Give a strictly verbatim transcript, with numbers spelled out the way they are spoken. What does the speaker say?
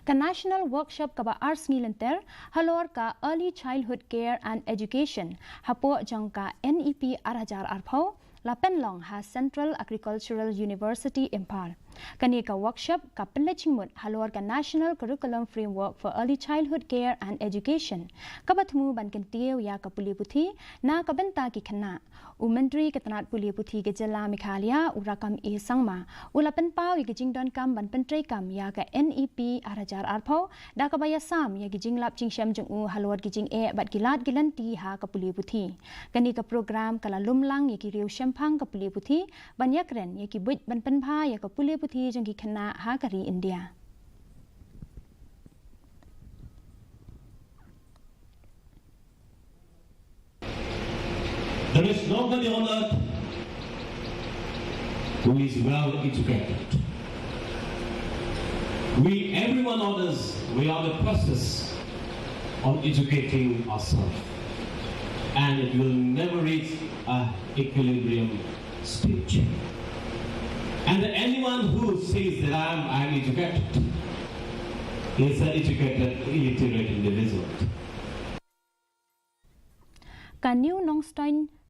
Ka National Workshop kaba ar sngi lynter halor ka Early Childhood Care and Education hapoh jong ka N E P ar hajar arphew la pynlong ha Central Agricultural University Imphal. Kane ka workshop ka pynleit jingmut halor ka National Curriculum Framework for Early Childhood Care and Education, kaba thmu ban kyntiew ïa ka pule puthi na ka bynta ki khynnah. U Myntri ka tnat pule puthi ka jylla Meghalaya, u Rakkam A Sangma, u la pynpaw ïa ka jingdonkam ban pyntreikam ïa ka N E P ar hajar arphew da kaba ïasam ïa ki jinglap jingshem jong u halor ki jingeh bad ki lad ki lynti ha ka pule puthi. Kane ka program ka la lum lang ïa ki riew shemphang ka pule puthi ban ïakren ïa ki buit ban pynbha ïa ka pule puthi jong ki khynnah ha ka ri India. There is nobody on earth who is well educated. We, everyone on us, we are in the process of educating ourselves. And it will never reach a equilibrium stage. And anyone who says that I'm, I'm educated is an educated, illiterate individual. Ka New Nongstoiñ